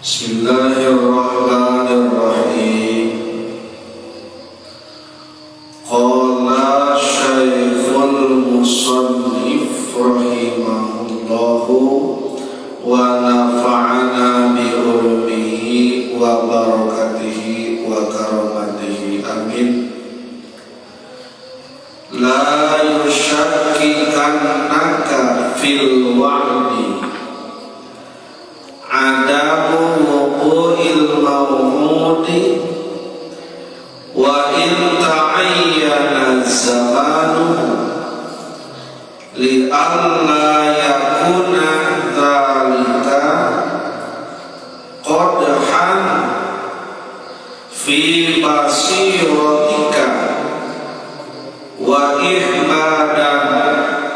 Bismillahirrahmanirrahim. Qala Syekhul Musannif rahimahullahu wa nafa'ana bi ulumihi wa barakatihi wa karamatihi, amin. La yushakkikannaka fil wa'di adamu wuqu'il maw'udi wa in ta'ayyana zamanu li alla yakuna dzalika qadhan fi basiratika wa ihmadan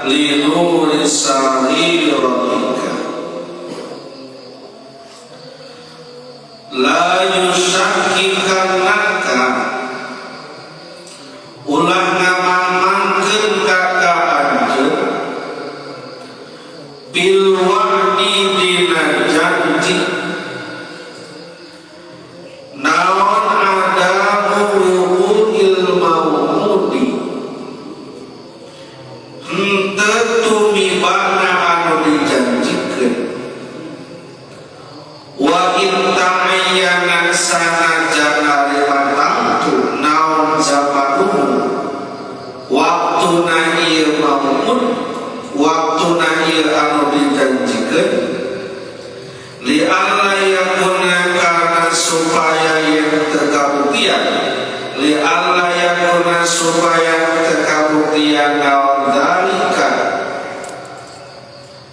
li nuri sariratika. La yushakkikannaka, ulah ngamangmangkeun ka anjeun, bil wa'di dina janji, naon adamu wuqu'il maw'udi, henteu tumibana anu dijanjikeun, wa in ta'ayyana sanajan ari tangtu naon zamanuhu, waktuna ieu mau'ud, waktuna ieu anu dijanjikeun, li alla yakuna kana supaya yen teu kabuktian, li alla yakuna supaya teu kabuktian naon dalika,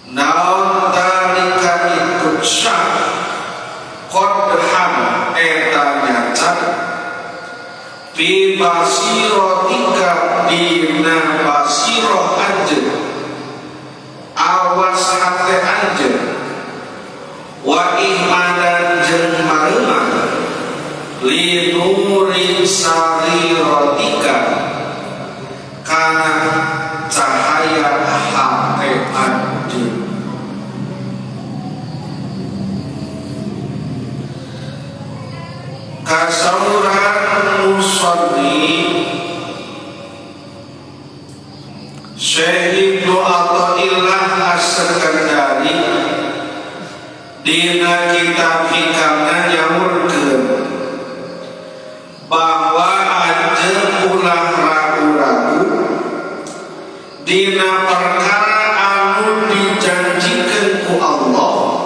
naon dalika itu syak qadhan eta nyacat fi basiratika dina basirah anjeun, awas hate anjeun, wa ihmadan jeung mareumah li nuri sariratika kana cahaya hate anjeun. Kasauran musalli Syekh Ibnu Athaillah As-Sakandari dina kitab Hikamna nyaurkeun bahwa anjeun ulah ragu-ragu dina perkara anu dijanjikeun ku Allah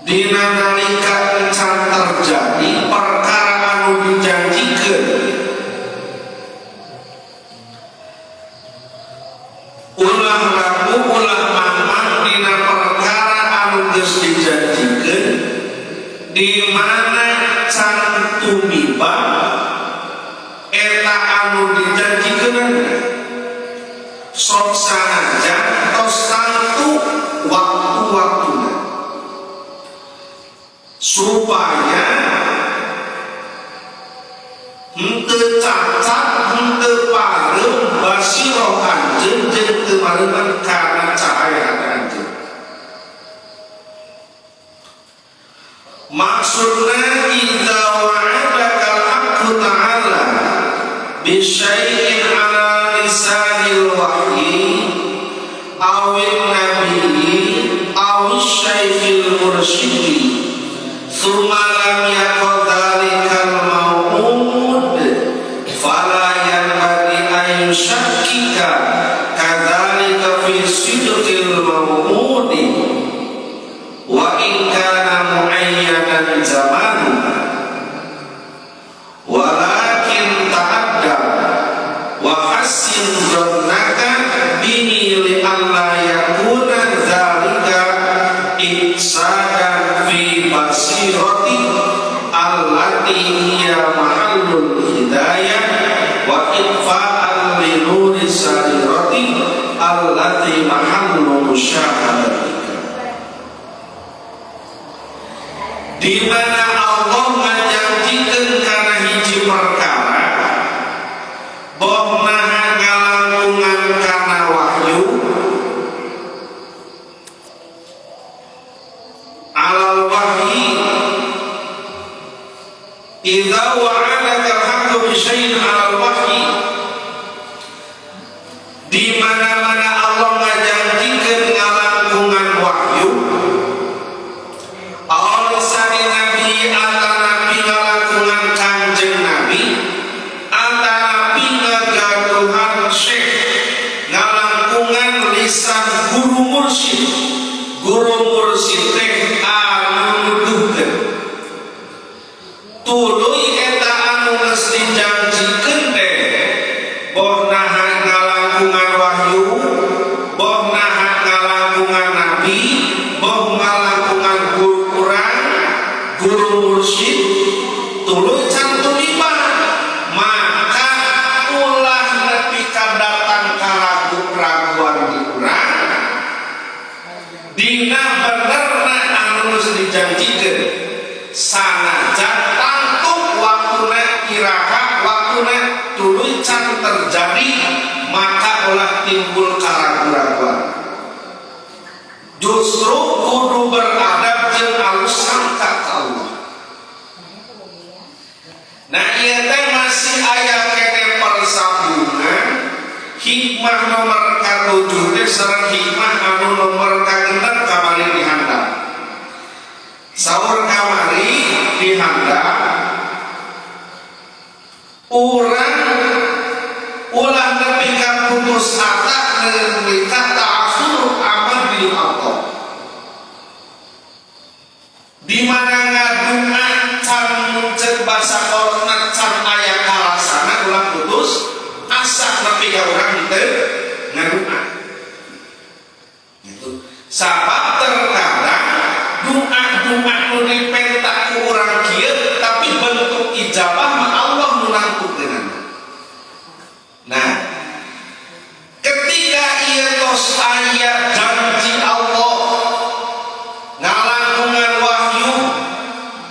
dina nalika encan terjadi perkara anu dijanjikeun. Ulah ragu, ulah mamang dina perkara anu geus dijanjikeun di mana can tumiba eta anu dijanjikeun, sok sanajan tos tangtu waktu-waktuna supaya henteu cacat, henteu pareum basiroh anjeun jeung teu mareuman kana cahaya hate anjeun. Maksudna idza wa'adaka al-haqqu ta'ala bi syai'in ala lisanil wahyi awin nabiyyi awis syaikhil mursyidi tsumma lam yaqul dzalikal mau'ud fala yanbaghi an yushakkika kadzalika fi sidqil mau'udi wa in kana mu'ayyanan zamanu walakin ta'addab wa hassin dhannaka bihi li alla yakuna dzalika ihsanan fi basirati allati hiya mahallul hidayah wa itfa'an li nuri sarirati allati mahallu musyahadatika. Di mana Allah ngajanjikeun kana hiji perkara boh naha ngalangkungan kana wahyu Alal wahyi idza wa'adaka al-haqqu bi syai'in alal wahyi, di mana-mana Allah ngajanjikeun ngalangkungan wahyu Allah lisani nabi atanapi ngalangkungan Kanjeng Nabi atanapi ngagaduhan syekh ngalangkungan lisan guru mursyid. Guru mursyid teh anu nuduhkeun tuluy eta anu geus dijanjikeun teh, boh naha ngalangkungan wahyu, boh naha ngalangkungan nabi, boh ngalangkungan guru kurang guru mursyid, tuluy can tumiba, maka ulah nepi ka datang karagu-raguan di urang dina benerna anu geus dijanjikeun, sanajan tangtu waktuna iraha waktuna tuluy can terjadi, maka ulah timbul karagu-raguan, justru kudu beradab jeung alus sangka ka Allah. Nah, ieu teh masih aya keneh persambungan hikmah nomor katujuh teh sareng hikmah anu nomor kagenep kamari dihandap. Saur kamari dihandap, urang ulah nepi ka putus asa nepi ka ta'akhur amal Allah, di mana ngadua can muncul, bahasa kolotna can aya kalasana, ulah putus asa nepi ka urang teu ngadua gitu. Sabab terkadang doa-doa nu dipenta ku urang kieu, tapi bentuk ijabah mah Allah nu nangtukeunana. Nah, ketika ieu tos aya janji Allah ngalangkungan wahyu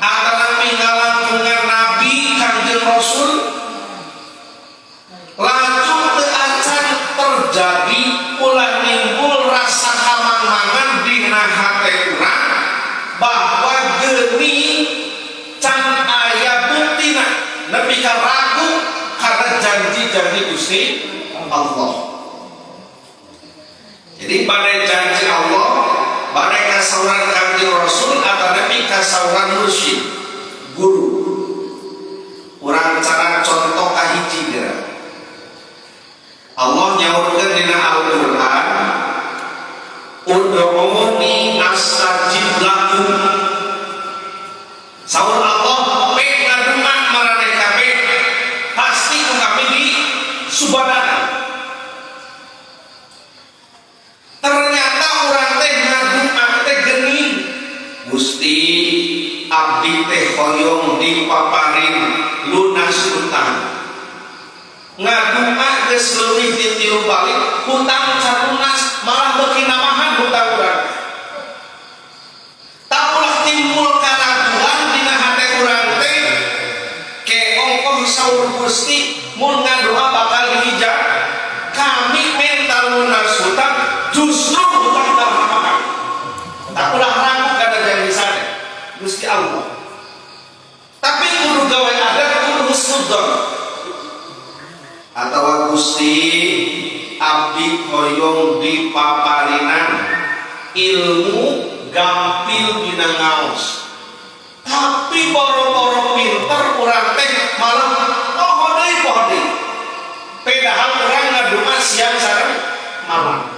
atanapi ngalangkungan nabi Kanjeng Rasul, laju teu acan terjadi, ulah nimbul rasa kamang-mangan dina hate urang bahwa geni can aya buktina, nepi ka ragu karena janji-janji Gusti Allah. Jadi pada janji Allah, pada kasauran Kanjeng Rasul atau nepi kasauran mursyid guru. Urang cara contoh kahiji geura. Allah nyaurkeun dina Al-Qur'an, "Ud'uni astajib lakum." Saur Allah, pek ngadua maraneh kabeh pasti ku kami di subadana. Ternyata urang teh ngadua teh geuning, "Gusti, abdi teh hoyong dipaparin lunas hutang." Ngadua geus leuwih ti 3 balik, hutang can lunas, malah beuki nambahan hutang urang. Tah, ulah timbul karaguan dina hate urang teh, ke ongkoh saur Gusti mun ngadoa bakal diijab, kami menta lunas hutang justru hutang nambahan. Tah, ulah ragu kada janji sade Gusti Allah, tapi kudu gawe adat, kudu husnudzon. Atau, "Gusti, abdi hoyong dipaparinan ilmu gampil dina ngaos," tapi boro-boro pinter, urang teh malah poho deui, poho deui, padahal urang ngadoa siang sareng malam.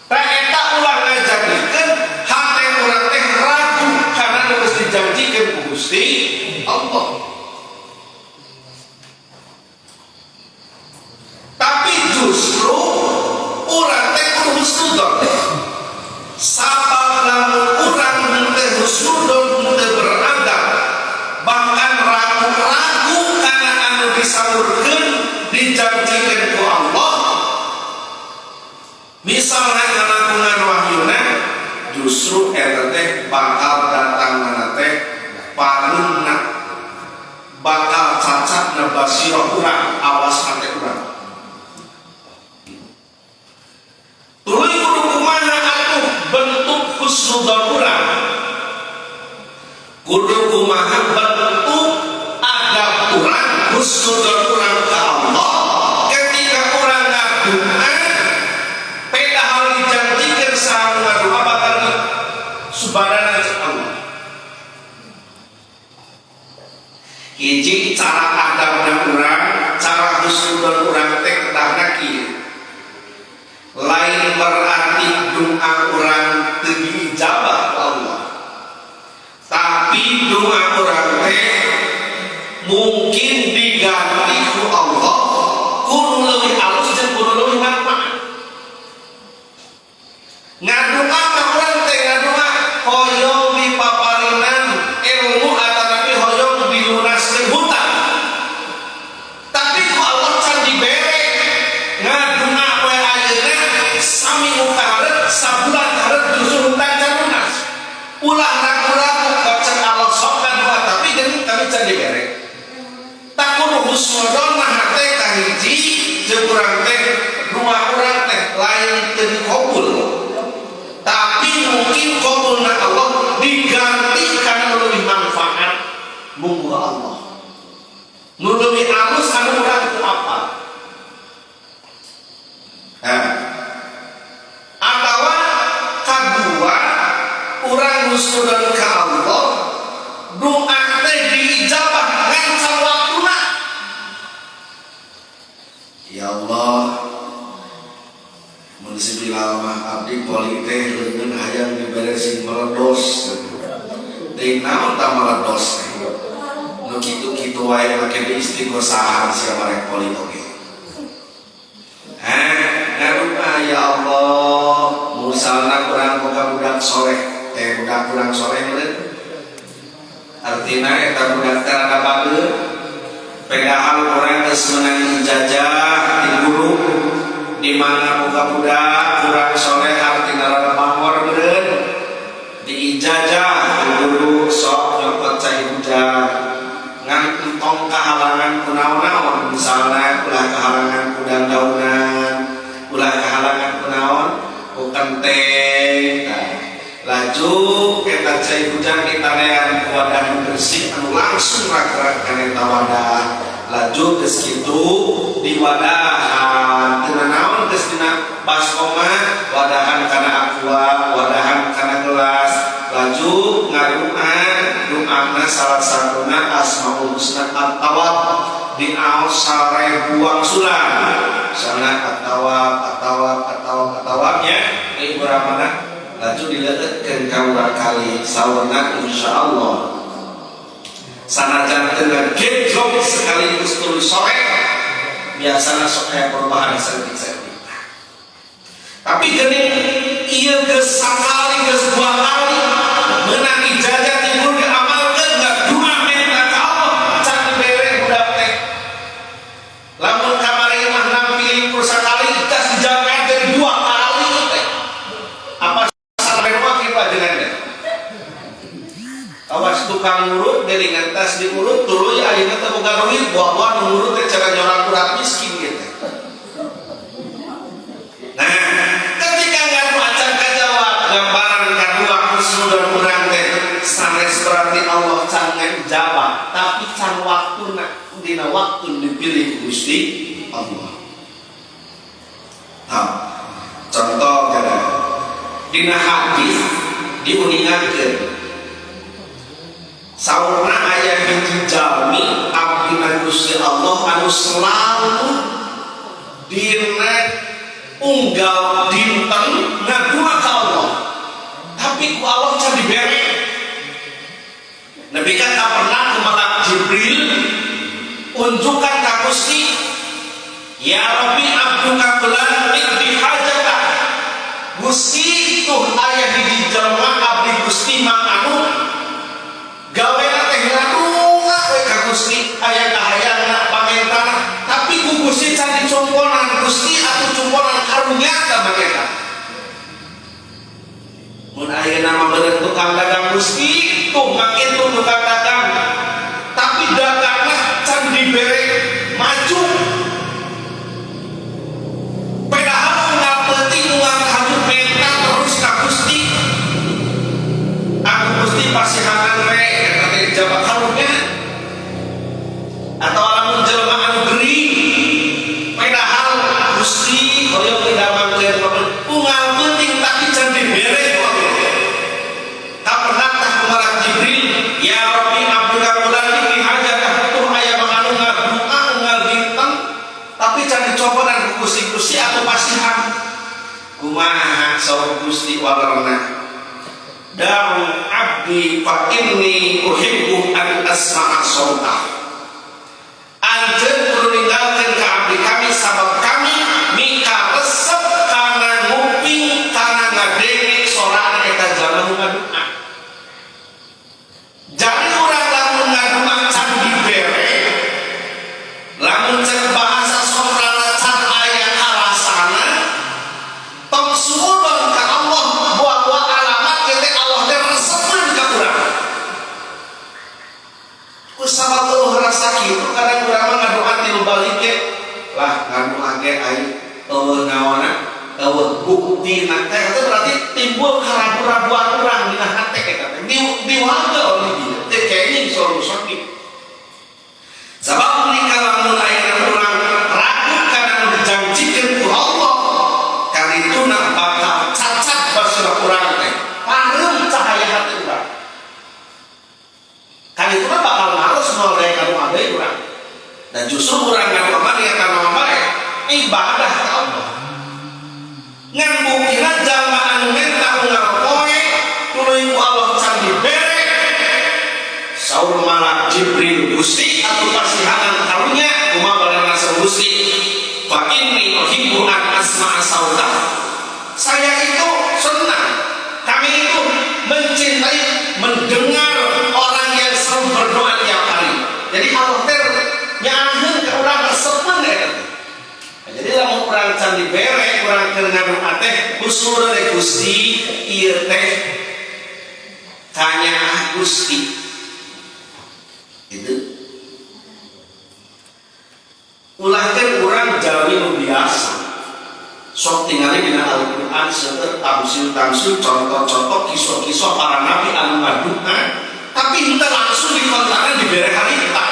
Tah, eta ulah ngajadikeun hate urang teh ragu karena geus dijanjikeun ku Gusti Allah. Tapi justru urang teh kudu husnudzon, sabab lamun urang henteu husnudzon, henteu beradab, bahkan ragu-ragu karena anu disaurkeun, dijanjikeun ku Allah, misalnya ngalangkungan wahyuna, justru eta teh bakal datang mana teh pareumna, bakal cacat na basirah urang, awas hate urang. Tuluy kudu kumaha atuh bentuk husnudzon urang? Kudu kumaha bentuk adab urang, husnudon urang ka Allah ketika urang ngadoa, padahal dijanjikan saha ngadoa bakal di subadana cek Allah. Hiji cara adabna urang, cara husnudon urang teh kedahna kieu. Lain berarti doa urang teu diijabah ku Allah, tapi doa urang teh mungkin diganti ku Allah ku nu leuwih alus jeung ku nu leuwih manfaat. Ngadoa mah urang teh ngadoa hoyong dipaparinan ilmu atanapi hoyong dilunaskeun hutang, tapi ku Allah can dibere. Ngadoa we ayeuna saminggu kaharep, sabulan kaharep, justru hutang can lunas. Ulah ragu-ragu, cek Allah sok ngadoa tapi geuning kami can dibere. Tak kudu husnudon mah hate kahiji jeung urang teh doa urang teh lain teu dikabul, tapi mungkin kabulna Allah diganti karena lebih manfaat munggu Allah nu leuwih alus anu urang teu apal. Nah, atawa kadua urang husnudon ka Allah, doa teh diijabah ngan waktuna. Ya Allah, mun si Bilal mah abdi poli teh leungeun hayang dibere sing meledos. Teuing naon tah meledos teh? Nu kitu-kitu wae make di istighosahan sia marek poli oge. Hah, ngadoa ya Allah, misalna urang boga budak soleh, teh budak kurang soleh meureun. Artina eta budak teh rada bageur. Padahal urang geus meunang ijazah ti guru di mana boga budak kurang soleh artina rada bangor meureun. Diijazah ku guru sok nyokot cai hujan, ngan entong kahalangan ku naon-naon, misalna ulah kahalangan ku dandaunan, ulah kahalangan ku naon, ku kenteng. Nah, laju eta cai hujan ditanean ku wadah nu bersih anu langsung rak-rak kana eta wadah. Laju geus kitu diwadahan teu naon, geus dina baskom mah wadahan kana aqua, wadahan kana gelas. Laju ngadoa, doana salah satuna Asmaul Husna At-Tawwab, diaos 1000 wangsulan, sana At-Tawwab, At-Tawwab, At-Tawwab, At-Tawwab nya ieu mana, laju dileueutkeun ka urang kali. Saurna insyaallah sanajan teu ngagejlok sekaligus terus sore, biasana sok aya perubahan saeutik-saeutik. Tapi geuning ieu geus sakali, geus dua kali meunang ijazah ti guru diamalkeun, ngadoa minta ka Allah can dibere budak teh. Lamun kamari mah nampi libur sakali, tas dijangkakeun dua kali teh. Apa sampai rumah kieu ajengan teh? Awas tukang urut geuningan tas diurut tuluy ayeuna teh boga duit, buah-buah nu ngurut teh cara nyorang urat miskin gitu. Nah, ketika ngadoa can kajawab, gambaran kadua husnudon urang teh sanes berarti Allah can ngajawab, tapi can waktuna, dina waktu dipilih Gusti Allah. Nah, contoh jangan dina hadis diuningakeun saurna aya hiji jalmi abdina Gusti Allah anu selalu dina unggal dinten ngadua ka Allah, tapi ku Allah can dibere. Nabi kan tak pernah ke malak Jibril unjukkan ka Gusti, ya Rabbi, abduka fulan iqdi hajata. Gusti, tuh aya hiji jelema abdi Gusti mang anu gawena teh ngadua we ka Gusti, aya kahayangna, pamentana, tapi ku Gusti can dicumponan. Gusti atuh cumponan karunya ka eta. Mun ayeuna mah bener tukang dagang, Gusti tuh makin tuh tukang dagang, tapi dagangna can dibere maju, padahal unggal peuting unggal tahajud minta terus ka Gusti. Aku Gusti Dipasihangan we eta teh ijabah karunya. Atau lamun jelema anu gering padahal Gusti hoyong didamangkeun unggal penting tapi can dibere ku Allah. Kapendak tah ku Malak Jibril, ya Rabbi abduka fulan bi hajat, tuh aya anu ngadoa unggal dinten tapi can dicobanan ku Gusti. Gusti atuh pasihan kumaha? Saur Gusti walerna, da'u abdi fa inni uhibbu an asma'a sautah. Anjeun kudu ninggalkeun ka abdi kami, sabab kami mika resep kana nguping, kana ngadenge sorana eta jalma nu ngadoa. Jadi urang lamun ngadoa can dibere, lamun cek bahasa soprana can aya karasana, tong suudon ka Allah, buah-buah alamat teh Allah teh resepeun ka urang. Ku sabab eueuh rasa kitu, kadang urang mah ngadoa tilu balik ge lah, ngadoa ge aing eueuh naonna, eueuh buktina teh. Itu berarti timbul keraguan-raguan urang dina hate eta teh di diwaga oleh dia teh kayaknya solusi. Sabab nikah lamun ayeuna urang ragu kana nu dijanjikeun ku Allah, karituna bakal cacat basirah urang teh, pareum cahaya hati urang, karituna bakal males moal daya ka deui urang. Dan justru urang ngadoa mah niatan naon bae, ibadah ka Allah. Ngan buktina jalma anu menta unggal poe tuluy ku Allah can dibere, saur Malak Jibril, Gusti atuh pasihanan karunya kumaha? Balerna saur Gusti, fa inni uhibbu an asma'a sautah. Saya itu senang, kami itu mencintai mendengar orang yang selalu berdoa tiap hari. Jadi Allah teh nyaaheun ka urang, resepeun eta teh. Nah, jadi lamun urang can dibere, urang keur ngadoa teh husnudon teh, Gusti ieu teh kanyaah Gusti. Itu ulahkeun urang jalmi nu biasa, sok tingali dina Al-Qur'an seueur tamsil-tamsil, contoh-contoh, kisah-kisah para nabi anu ngadoa tapi henteu langsung dikontakan dibere harita.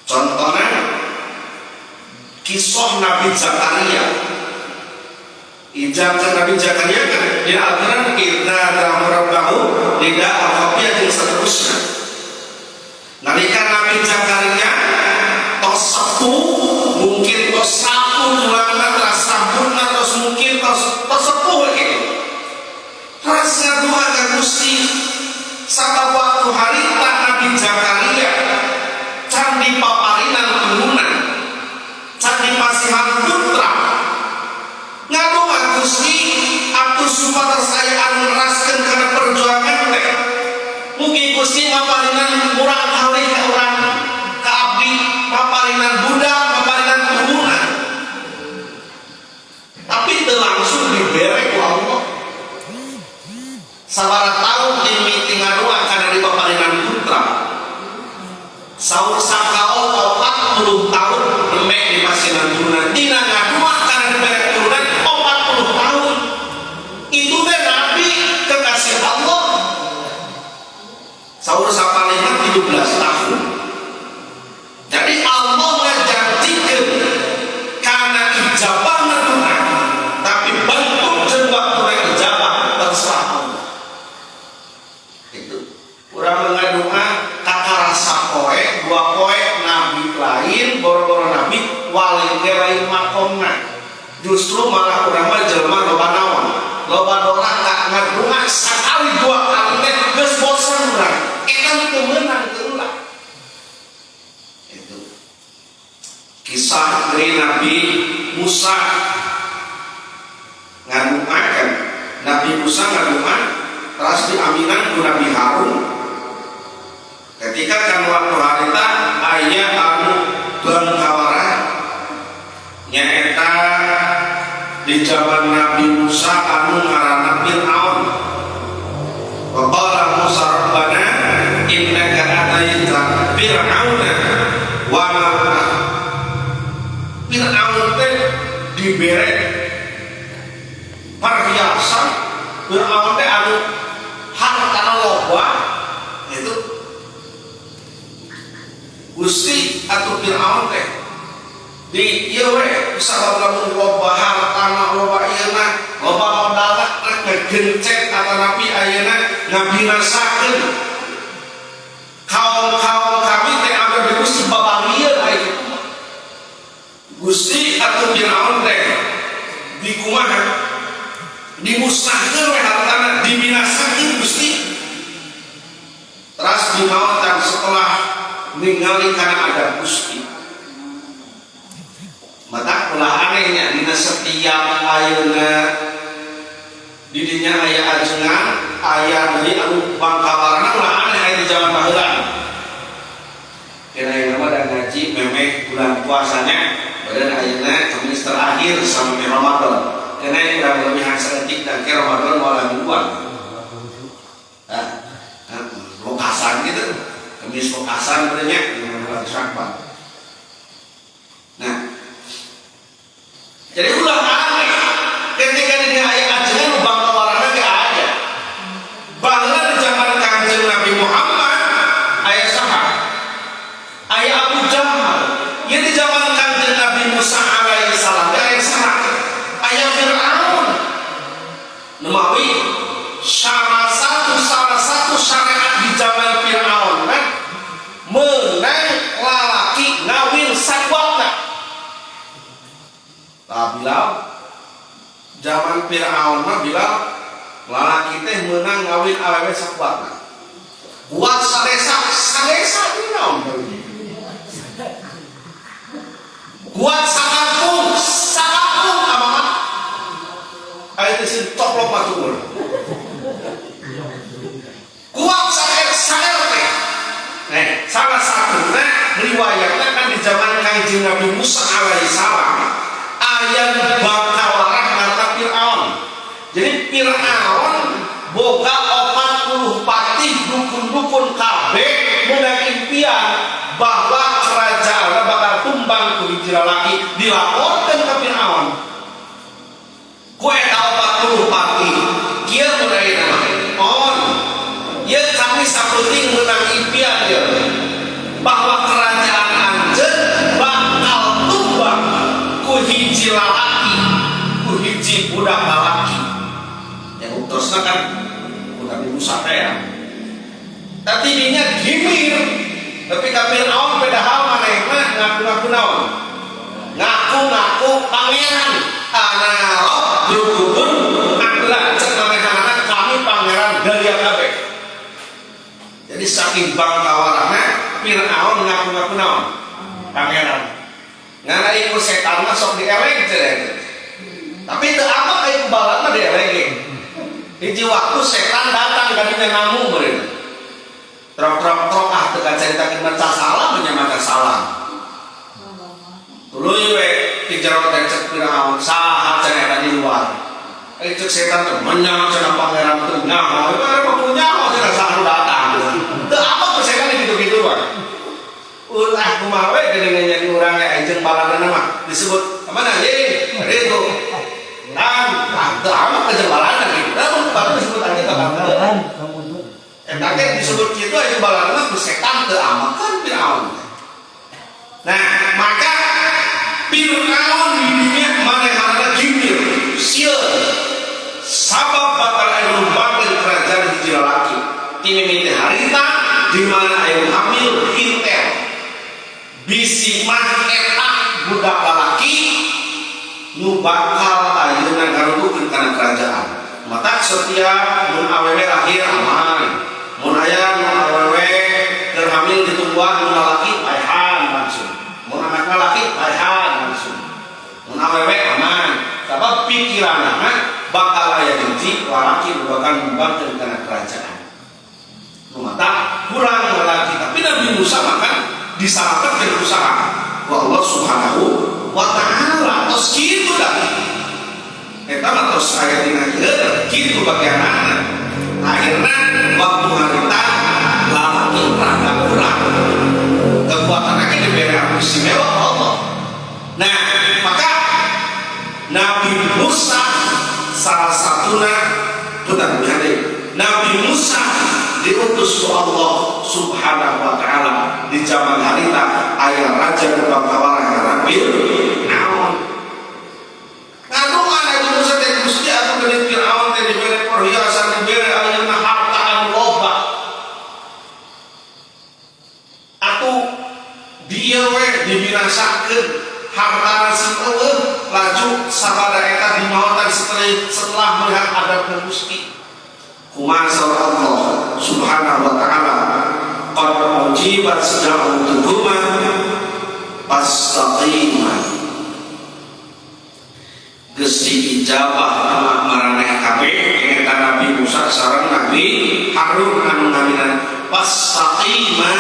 Contohnya kisah Nabi Zakaria. Ijab Nabi Zakaria kan di Al-Quran idz nada rabbahu nidaan khafiyya jeung seterusnya. Nalika Nabi Zakaria tos sepuh, mungkin tos rapuh tulangna, tos rambutna, tos mungkin tos tos sepuh gitu, terus ngadoa ka Gusti. Sabab waktu harita Nabi Zakaria can dipaparinan turunan, can dipasihan putra, ngadoa, Gusti atuh supados aya anu neraskeun kana perjuangan teh, mugi Gusti maparinan murang kali ka urang, ka abdi, maparinan budak, maparinan turunan. Tapi teu langsung dibere ku Allah. Sabaraha tahun dimimiti ngadoa kana dipaparinan putra? Saur sakaol 40 tahun nembe dipasihan turunan. Dina ngadoa kana dibere turunan 40 tahun. Itu teh nabi kekasih Allah. Saur sapalihna 17 tahun. Jadi Allah ngajanjikeun kana ijabah ngadoa, tapi bentuk jeung waktuna ijabah terserah Allah. Itu urang ngadoa kakara sapoe dua poe, nabi lain, boro-boro nabi, wali ge lain makomna. Justru malah urang mah jelema loba naon, loba doraka, ngadoa sakali dua kali teh geus bosan urang. Eta teu meunang, teu ulah. Itu kisah dari Nabi Musa ngadoakan. Nabi Musa ngadoa terus diaminan ku Nabi Harun. Ketika kan waktu harita aya anu bangkawara, nyaeta di zaman Nabi Musa anu ngaranna Fir'aun. Wa qala Musa rabbana innaka ataita fir'auna wa mala'ah. Fir'aun teh dibere perhiasan. Fir'aun teh anu hartana Gusti atuh Fir'aun teh di ieu we sabab lamun loba hartana, loba ieu, loba modalna, rek ngegencet atanapi ayeuna ngabinasakeun kaum-kaum kami teh, anu di Gusti babalieun aya. Gusti atuh Fir'aun teh di kumaha, dimusnahkeun we hartana, dibinasakeun, Gusti. Terus dimautan setelah ningali kana ada Gusti. Mata ulah anehnya dina setiap ayeuna didinya aya ajengan, aya deui anu bangkawarana. Ulah aneh aya di zaman baheula. Kena yang nama dan ngaji memeh bulan puasanya, badan ayeuna Kamis terakhir sampai Ramadan. Kena kurang lebih saeutik dan ke Ramadan moal mingguan. Nah, lokasan gitu. Kamis lokasan badannya dengan bulan Syakban. Nah, jadi ulah aneh ketika di aya ajengan bangkawarana ge aya. Baheula di zaman Kanjeng Nabi Muhammad aya saha? Aya Abu Jahal. Ya, di zaman Kanjeng Nabi Musa alaihi salam aya saha? Aya Fir'aun. Nemawi salah satu syariat di zaman Fir'aun kan menang lalaki ngawin sakuatna. Tah Bilal, zaman Fir'aun mah Bilal, lalaki teh menang ngawin awewe sakuatna. Kuat sadesa, sadesa di naon? Kuat sakampung, sakampung apa mah? Ayo teh sih coplok mah. Kuat saker saker. Nah, salah satunya riwayatnya kan di zaman Kanjeng Nabi Musa alaihi salam aya bakawarah kata Fir'aun. Jadi Fir'aun boga 40 patih dukun-dukun kabeh menang impian bahwa kerajaan bakal tumbang ku hiji lalaki, dilaporkan ke Fir'aun. Ku eta 40 patih kieu mun ayeuna mah on ieu kami sapenting menang impian ieu bahwa kerajaan anjeun bakal tumbang ku hiji lalaki, ku hiji budak lalaki yang utusna kan budak Musa teh ya. Tapi dinya gimir, tapi ka Fir'aun padahal manehna ngaku-ngaku naon, ngaku-ngaku pangeran, ana rabbukumul a'la, cek manehna kami pangeran dari kabeh. Jadi saking bangkawarana Fir'aun ngaku-ngaku naon, pangeran. Ngana iku setan mah sok dieleg cenah. Tapi teu apa aya balat mah dieleg. Hiji waktu setan datang ka dinya ngamu meureun. Trok trok trok, ah teu kacaritakeun maca salam nya, maca salam. Tuluy we di jero teh cek Firaun, saha cenah eta di luar? Eh, cek setan teh menyang cenah pangeran teu nyaho. Itu mah kudu nyaho cenah saha nu datang. Teu apa ku setan gitu-gitu wae. Ulah kumaha we geuningan jadi urang ge jeung baladana mah disebut mana ye itu dan ah teu amat jeung balana gitu. Lamun baru disebut aja bakal eta ge disebut kitu aya balana ku setan teu amat kan Firaun. Nah, maka Firaun di dunia manehna gimir sieun sabab bakal aya numbangkeun kerajaan hiji lalaki. Ti mimiti harita di mana aya hamil intel bisi mah eta budak lalaki nu bakal ayeuna ngarubuhkeun kana kerajaan. Matak setiap mun awewe lahir aman, mun aya nu awewe keur hamil ditungguan mun lalaki paehan langsung, mun anakna laki paehan langsung, mun awewe aman, sabab pikiranna bakal aya hiji lalaki nu bakal numbangkeun kana kerajaan. Nu matak kurang lalaki, tapi Nabi Musa makan disalamatkan usaha wa Allah Subhanahu wa Ta'ala. Tos kitu dah eta mah, tos aya dina ieu kitu bagianana. Akhirna waktu harita lalaki rada kurang kekuatan lagi diberi istimewa Allah. Nah, maka Nabi Musa salah satunya, punten, Nabi Musa diutus ku Allah Subhanahu wa taala. Di zaman harita aya raja nu bangkawarah ngaran Fir'aun. Ngadoa Nabi Musa teh, Gusti, atuh geuning Fir'aun teh dibere perhiasan, dibere ayeuna harta anu loba. Atuh dia we dibinasakeun, harta si eueuh, laju sabada eta dimaotan setelah melihat adab Gusti. Kumaha saur Allah Subhanahu wa taala? Qad ujibat da'watukuma fastaqima, geus diijabah doa maraneh kabeh, eta Nabi Musa sareng Nabi Harun anu ngaminan. Fastaqima,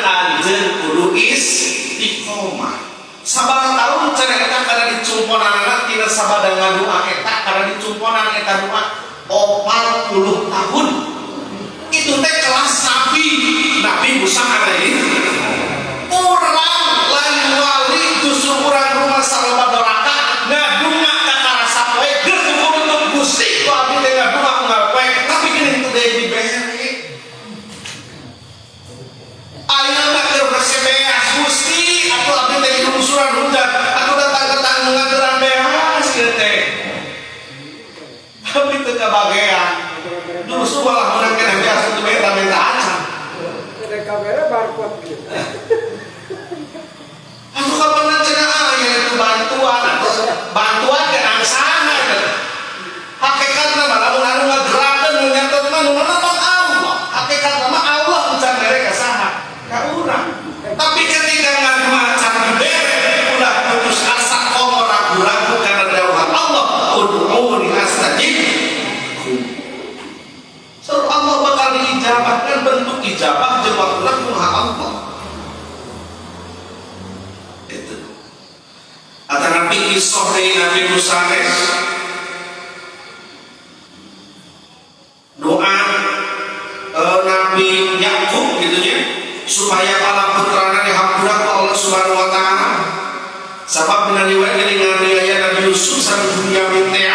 anjeun kudu istiqomah. Sabaraha tahun cenah eta kana dicumponanana tina sabada ngadua eta, kana dicumponan eta doa 40 tahun. Itu teh kelas Nabi Nabi Musa alaihi. Urang lain wali, justru urang rumah sarua doraka, ngadunga kakarasa poe geus untuk Gusti ku abdi teh ngadunga unggal poe, tapi geuning teu deui dibere. Ayeuna keur beas, Gusti, atuh abdi teh lungsuran hujan, atuh datang ke tanggungan terang beas kieu teh, abdi teu kabagean. Justru malah menang keneh beas teu menta-menta acan. Ada kamera barcode gitu. Atuh kapan cenah aya itu bantuan, atuh bantuan ke angsana itu. Hakikatna mah lamun anu ngagerakeun, nu nyatet mah nu mana Allah. Hakikatna mah Allah encan mere ka saha? Ka urang. Tapi ketika ngadua can dibere, ulah putus asa, komo ragu-ragu karena dawuhan Allah, ud'uni astajib. Saur Allah bakal diijabah kan, bentuk ijabah jeung waktuna kumaha Allah. Itu. Atau Nabi kisah dari Nabi Musa teh doa Nabi Yakub gitu ya, supaya para putrana dihampura ku Allah Subhanahu wa taala. Sabab dina riwayat dengan riwayat Nabi Yusuf sareng Bunyamin teh,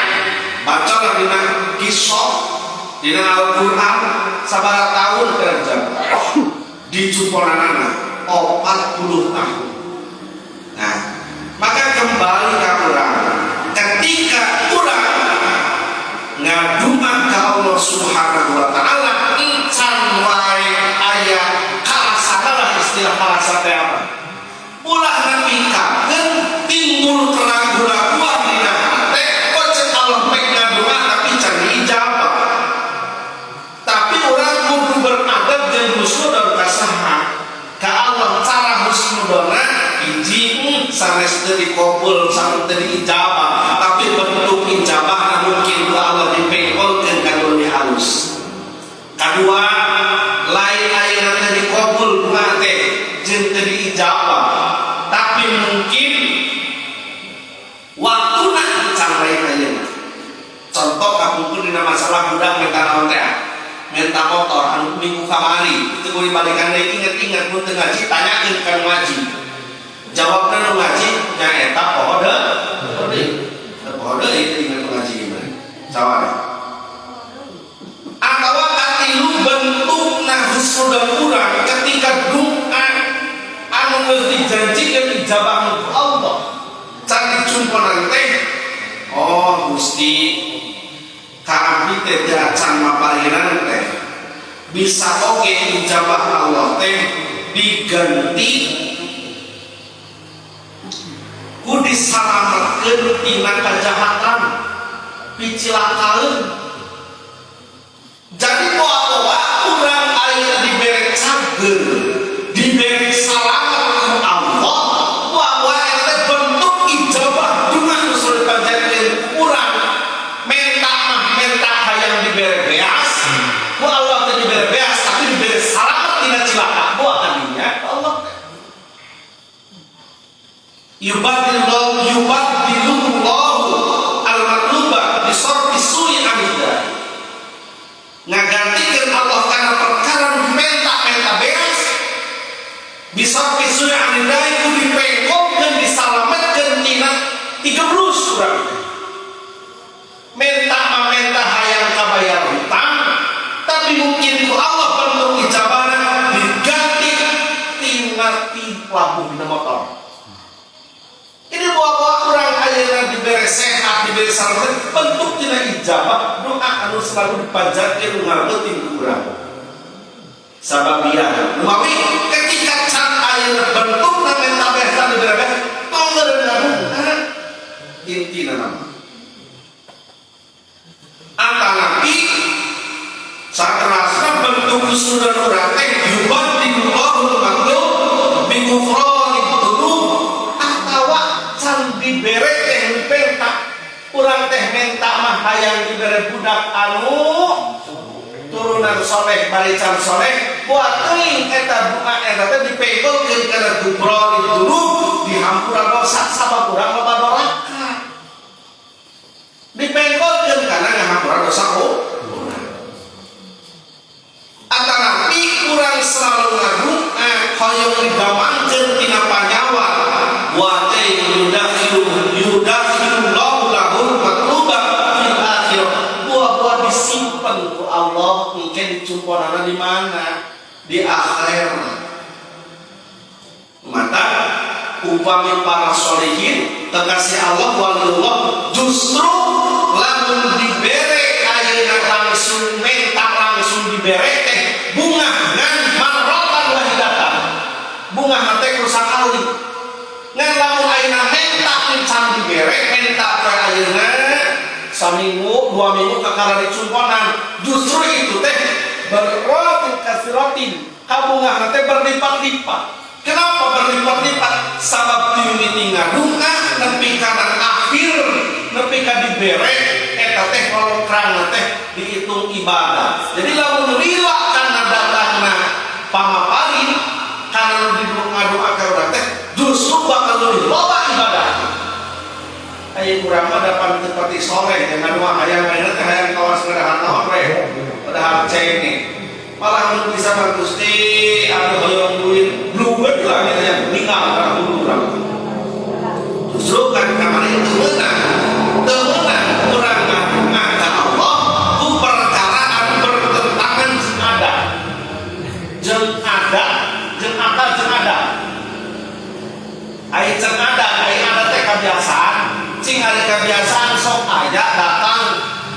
bacalah dina kisah dina Al-Qur'an, sabaraha tahun kerja di cumponanana, 40 tahun. Nah, maka kembali ke urang, ketika urang ngadua ke Allah Subhanahu wa taala encan wae aya kalasana lah, istilah kalasa teh apa, ulah nepikakeun timbul keraguan-raguan dina hate, kok cek Allah pek ngadua tapi can diijabah. Tapi urang kudu beradab jeung husnudon ka saha? Ka Allah. Cara husnudonna hiji, sanes teu dikabul sareng teu diijabah, tapi bentuk ijabah mungkin ku Allah dipengkolkeun ka nu leuwih halus. Kadua, lain ayeuna teu dikabul doa teh jeung teu diijabah, tapi mungkin waktuna can lain ayeuna. Contoh kapungkur dina masalah budak minta naon teh, minta motor anu minggu kamari itu kudu dibalikan deui. Inget-inget, mun teu ngaji tanyakeun ka nu ngaji, jawabna nu ngaji nya eta poho deui, poho deui itu inget nu ngaji gimana sawana. Atawa katilu, bentukna husnudon urang ketika doa anu geus dijanjikeun ijabah ku Allah can dicumponan teh, oh Gusti, ka abdi teh teu acan maparinan teh, bisa oge ijabah Allah teh diganti ku disalametkeun tina kajahatan, picilakaeun. Jadi poa-poa urang aya dibere cager, dibere salamet ku Allah, poa-poa eta teh bentuk ijabah doa nu dipanjatkeun ku urang. Menta mah menta hayang dibere beas, ku Allah teh dibere beas, tapi dibere salamet tina cilaka moal kadinya Allah teh. Yubaddilullahu al-matluba bisorfi su'i anidda, ngagantikeun Allah karena perkara menta-menta beas, bisorfi su'i anidda, ku dipengkolkeun, disalametkeun tina tigebrus urang teh. Menta mah menta hayang kabayar hutang, tapi mungkin ku Allah sareng bentuk tina ijabah doa anu selalu dipanjatkeun ngaleutin ku urang. Sababiah mawi ketika can ayeuna bentukna menta besan dibere tong ngadoa, intina nama. Atanapi sakerasna bentuk husnudzon urang teh yubaddilullahu matlub bi ghufranid dzunub, atawa can dibere teh menta, urang teh menta mah hayang dibere budak anu turunan soleh, bari can soleh, buat teuing eta doa eta teh dipengkolkeun kana ghufranid dzunub, dihampura dosa sabab urang loba doraka, dipengkolkeun kana ngahampura dosa urang. Atanapi urang selalu ngadoa hoyong digampangkeun tina panyawa, wa yudakhilu yudakhilullahu lahul matluba fil akhirah, buah-buah disimpen ku Allah, mungkin dicumponana di mana, di akhirat. Mata upami para solehin, kekasih Allah, waliullah, justru lamun dibere ayeuna langsung menta langsung dibere teh bungah ngan marrotan wahidatan, bungah teh ku sakali. Ngan lamun ayeuna menta can dibere, menta teh ayeuna saminggu 2 minggu kakara dicumponan, justru itu teh berotin kasirotin, kabungah teh berlipat-lipat. Kenapa berlipat-lipat? Sabab timiti ngadunga nepi kana akhir, nepi ka dibere eta teh kolokrang teh dihitung ibadah. Jadi lamun lila kana datangna pamaparin kana nu ngadoa ka urang teh justru bakal leuwih loba ibadah. Aya urang mah dapan teu pati soleh, jangan ngadoa hayang ayeuna teh hayang kawas ngadahar naon we, padahal cenge. Malah mun bisa mah, Gusti anu hoyong duit blubeud lah gitu ya, ninggal kana hulu urang. Justru kan kamari teu meunang. Teu meunang urang ngadoa ka Allah ku perkara anu bertentangan jeung adat. Jeung adat, jeung akal, jeung adat. Ai jeung adat, ai adat teh kebiasaan. Cing ari kebiasaan sok aya datang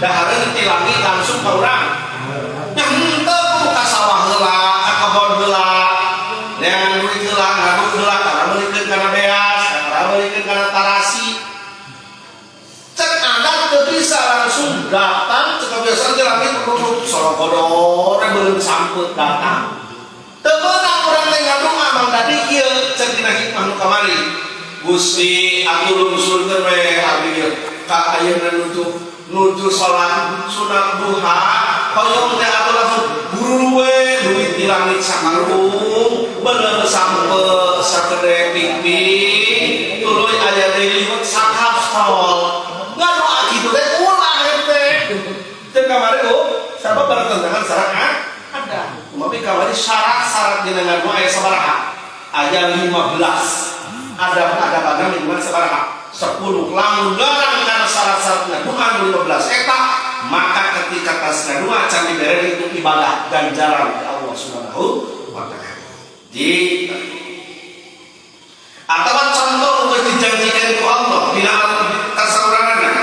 dahareun ti langit langsung ka urang. Nya henteu, kudu ka sawah heula, ka kebon heula. Neangan duit heula, ngaduk heula, kana meulikeun kana beas, kana meulikeun kana tarasi. Cek adat teu bisa langsung datang, cek kebiasaan ti langit kudu sorogodor beureum sampeu datang. Teu meunang urang teh ngadonga. Mang Dadi ieu cek dina hikmah nu kamari. Gusti atuh lungsurkeun we abdi ieu ka ayeuna nuju nuju salat sunat duha, hoyong teh atuh langsung buru we duit di langit sakarung, bener sampe sagede piping tuluy aya deui liwet sakapstol. Ngadoa kitu teh ulah teh. Teu kamari, oh, sabab bertentangan syarat ada. Tapi kamari syarat-syarat dina ngadoa aya sabaraha? Aya 15. Ada minimal sabaraha? 10. Lamun larang karena syarat-syarat ngadoa 15 eta, maka ketika tas ngadoa can dibere itu ibadah ganjaran di Allah Subhanahu wa taala. Di atau contoh untuk dijanjikan ku Allah dina tasawuranana,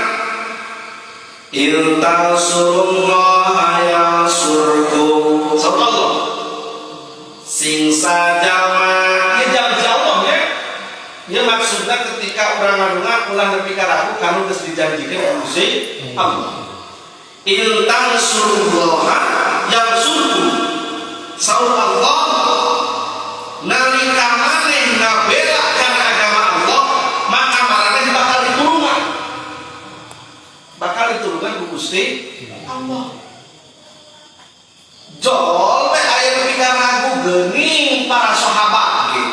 in tansurullaha yansurkum. Saur Allah sing sajama ya janji Allah ya. Ya maksudnya ketika orang ngadunga ulah nepi ka ragu kanu geus dijanjikeun ku Gusti Allah. In tansurullaha yansurkum. Saur Allah nalika maneh ngabela kana agama Allah, maka maraneh bakal ditulungan. Bakal ditulungan ku Gusti Allah. Jol teh aya nepi ka ragu geuning para sahabat ge.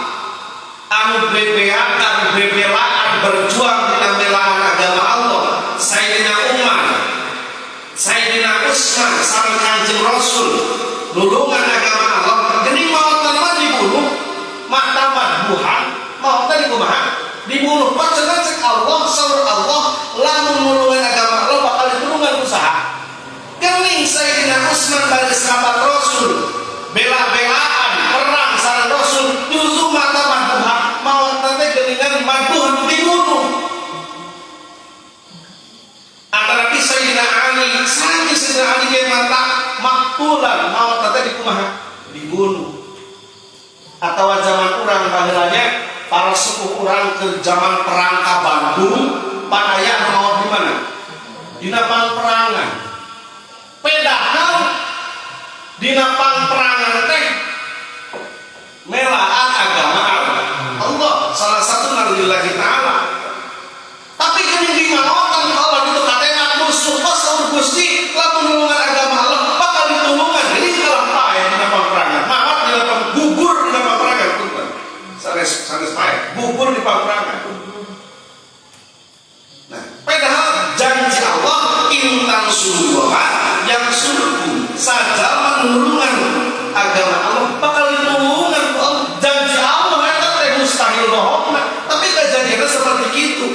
Anu bebeakan, bebelaan berjuang dina belaan agama Allah. Sayyidina Umar, Sayyidina Utsman sareng Kanjeng Rasul nulungan agama Allah, geuning maot mah dibunuh, mata madbuhan, maot teh dikumaha? Dibunuh. Pacenah cek Allah, saur Allah, lamun nulungan agama Allah bakal ditulungan usaha. Geuning Sayyidina Utsman bari sahabat Rasul, bela-belaan perang sareng Rasul, justru mata madbuhan, maot teh geuningan madbuhan dibunuh. Sayyidina Ali ge mata maktulan, maot teh dikumaha? Dibunuh. Atau zaman urang baheulanya, para sepuh urang ke zaman perang ka Bandung, pan aya anu maot di mana? Dina pangperangan. Padahal dina pangperangan teh melaan agama Allah, salah satu lillahi ta'ala. Tapi geuning dimaotan Allah itu katena musuh, pas saur Gusti lamun nulungan agama Allah bakal ditulungan. Jadi kalah paeh dina pangperangan, maot dina pang, gugur dina pangperangan, punten, sanes sanes paeh, gugur di pangperangan. Nah, padahal janji Allah in tansurullah yansurkum, sajalma nulungan agama Allah bakal ditulungan ku Allah. Janji Allah eta teh mustahil bohongna, tapi kejadiannya seperti itu.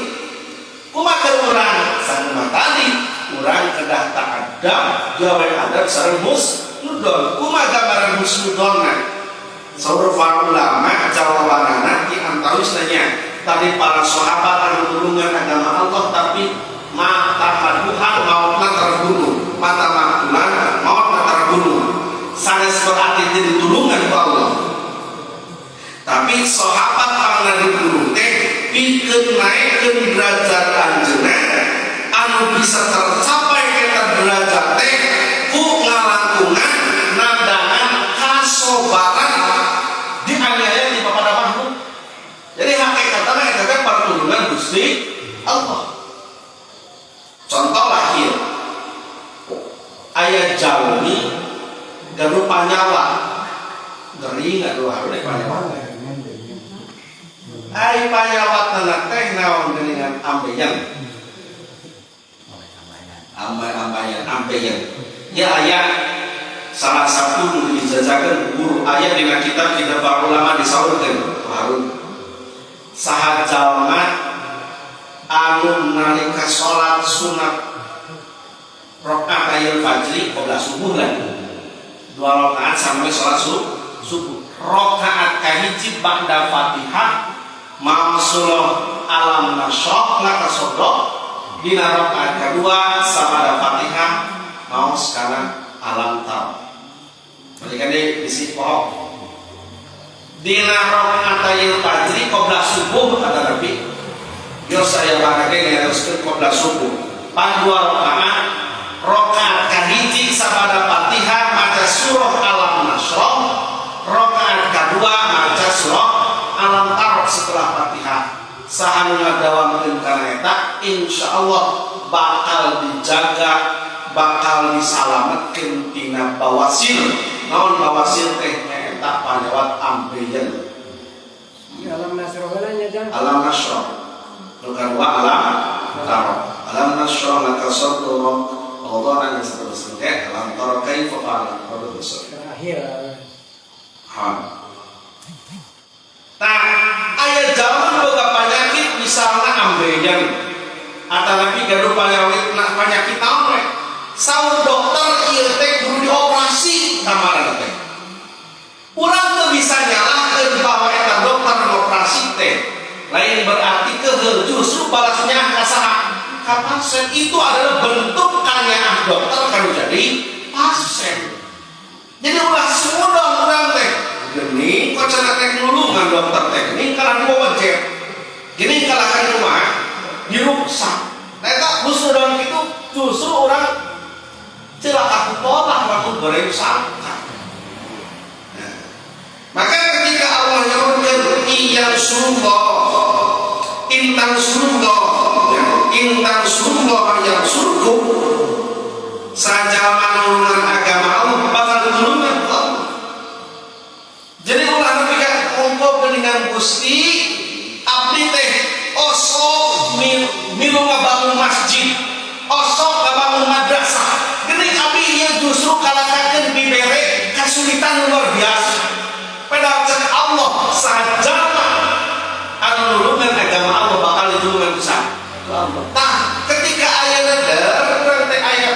Kumaha urang? Sakumaha tadi, urang kedah ta'adab, gawe adab sareng husnudon. Kumaha gambaran husnudonna? Saur para ulama jawabanana di antawis nanya tadi, para sahabat anu nulungan agama Allah tapi mata maduhan, mautna terbunuh, mata maktulan, mautna terbunuh, sanes berarti jadi tulungan ku Allah. Tapi sahabat pangna dibunuh teh pikeun naikkeun derajat anjeunna anu bisa tercapai eta derajat teh ku ngalangkungan nandangan kasobaran dianiaya di papada makhluk. Jadi hakikatnya eta teh pertolongan Gusti Allah. Contoh lahir aya jalmi gaduh panyawat gering, aduh harus panyawat. Ai panyawat teh naon geuningan? Ambeien, ambeien, ambeien ya. Aya salah satu nu dijajakeun guru, aya dina kitab kitab para ulama disaurkeun Harun, saha jalma anu nalika salat sunat rakaat fajri qabla subuh lah, dua rakaat sampai salat subuh, rakaat kahiji ba'da Fatihah maos surah Alam Nasyrah laka sadrak, dina rakaat kedua sabada Fatihah maos kana Alam Tara. Berarti kan di bisi poho dina rakaat fajri qabla subuh, kata Nabi yo saya barake neruskeun qabla subuh pan dua rakaat, rakaat kahiji sabada Fatihah maca surah Alam Nasyrah, rakaat kedua maca surah Alam Tara setelah Fatihah. Saha nu ngadawamkeun kana eta insyaallah bakal dijaga, bakal disalametkeun tina bawasir. Naon bawasir teh? Nyaeta panyawat ambeien. Alam Nasyrah nya jang. Alam Nasyrah nu kadua Alam Tara. Alam nasyrah laka sadrak wa wada'na seterusnya teh alam tara kaifa fa'ala rabbuka. Terakhir. Ha. Nah, aya zaman boga penyakit misalnya ambeien atau nabi gaduh penyakit, nah penyakit naon we. Saur dokter ieu teh kudu dioperasi kamarana teh. Urang teu bisa nyalahkeun bahwa eta dokter ngoperasi teh lain berarti kehel, justru balasnya ka saha? Ka pasien. Itu adalah bentuk kanyaah dokter kalau jadi pasien. Jadi ulah suudon urang teh, geuning kok cenah teh nulungan dokter teh, geuning kalah dibawa jet, geuning kalah ka rumah diruksa. Nah, eta husnudon kitu justru orang celaka ku polah lamun goreng sangka. Nah, maka ketika Allah nyebutkeun iyansurullah, in tansurullah ya, in tansurullah yansurkum, sajalma nulungan agama Allah bakal ditulungan ku Allah. Jadi ulah nepi ka ongko geuningan Gusti abdi teh osok milu ngabangun masjid, osok ngabangun madrasah, geuning abdi ieu justru kalakakeun dibere kasulitan luar biasa. Padahal cek Allah sajalma anu nulungan agama Allah bakal ditulungan ku saha? Ku Allah. Tah, ketika aya neder urang teh, aya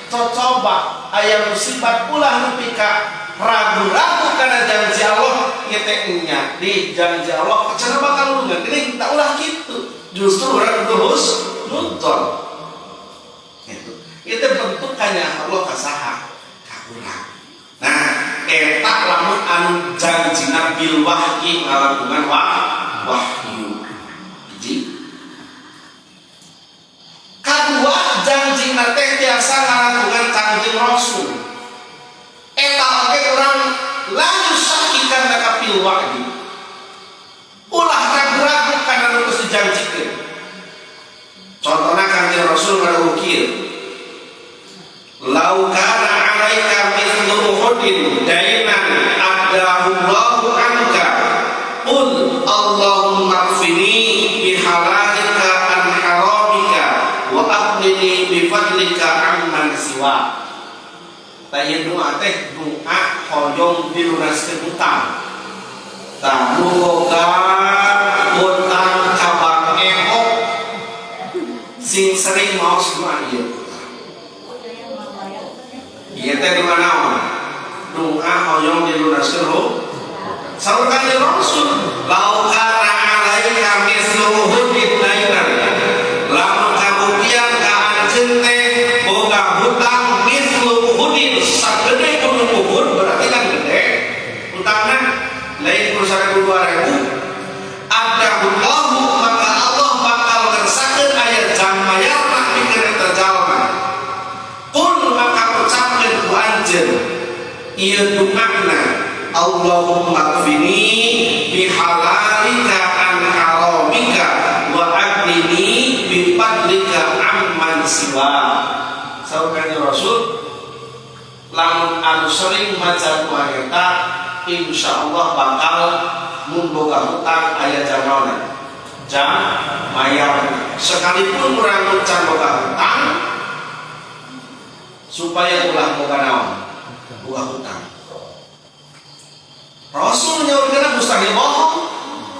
cocoba, aya musibat, ulah nepi ka ragu-ragu karena janji Allah ieu teh nya di janji Allah cenah bakal nulungan geuning. Tak ulah kitu, justru urang kudu husnudon gitu. Itu bentukannya Allah ka saha? Ka urang. Nah, eta lamun anu janjina bil wahyi, ngalakukan wahyu. Hiji. Kadua, janjina teh tiasa ngalakukan Kangjeng Rasul. Eta oge urang la yusyakikan laka fil wahyi. Ulah ragu-ragu kana nu geus dijanjikeun. Contohna Kangjeng Rasul ngadawuh kieu. Lau kana alaika mithlu Uhudin dainan addahu Allahu anka qul Allahumma kfini bihalalika an haramika wa aghnini bifadlika amman siwa. Tah, ieu doa teh doa hoyong dilunaskeun hutang. Tah, nu boga hutang ka Bank Emok sing sering maos doa ieu. Ieu teh doa naon? Doa hoyong dilunaskeun hutang. Saur Kanjeng Rasul, lau kana alaika mislu Uhudin dainan. Lamun kabuktian ka anjeun teh boga hutang mislu Uhudin, sagede gunung Uhud, berarti kan gede. Hutangna lain ku 1000 2000. Adahullahu, maka Allah bakal ngersakeun aya jam mayarna pikeun eta jalma. Qul, maka ucapkeun ku anjeun ieu doana, Allahumma kfini bihalalika an haramika wa aghnini bifadlika amman siwa. Saur Kanjeng Rasul, lamun anu sering maca doa eta insyaallah bakal mun boga hutang aya jam naonna? Jam mayar. Sekalipun urang can boga hutang, supaya ulah boga naon? Boga hutang. Rasul nyaurkeun mustahil bohong.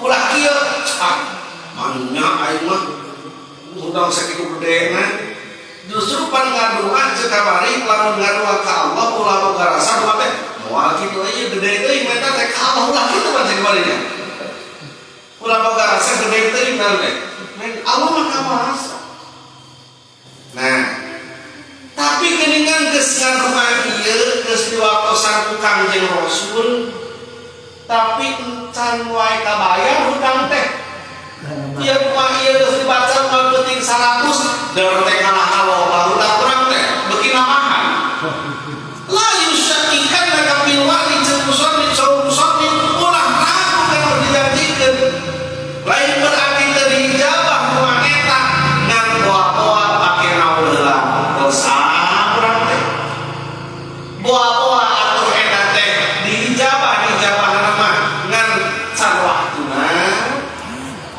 Ulah kieu, ah, manya aing mah hutang sakitu gedena. Justru pan ngadoa ceuk kamari, lamun ngadoa ka Allah ulah boga rasa doa teh moal kitu ieu gede teuing menta teh ka Allah, ulah kitu pan ceuk kamari nya. Ulah boga rasa gede teuing teh. Men Allah mah kamarasa. Nah, tapi geuningan geus ngadoa ieu geus diwatosan ku Kangjeng Rasul, tapi encan wae kabayar hutang teh. Ieu doa ieu geus dibaca moal penting 100 der teh kalah kaloba hutang urang teh beuki namahan. La yusyakikan laka fil wa'di, ceuk musannif, saur musannif, ulah ragu kana dijanjikeun. Lain berarti teu diijabah doa eta, ngan boa-boa pake naon heula dosa urang teh. Boa-boa atuh eta teh diijabah, diijabah mah ngan can waktuna.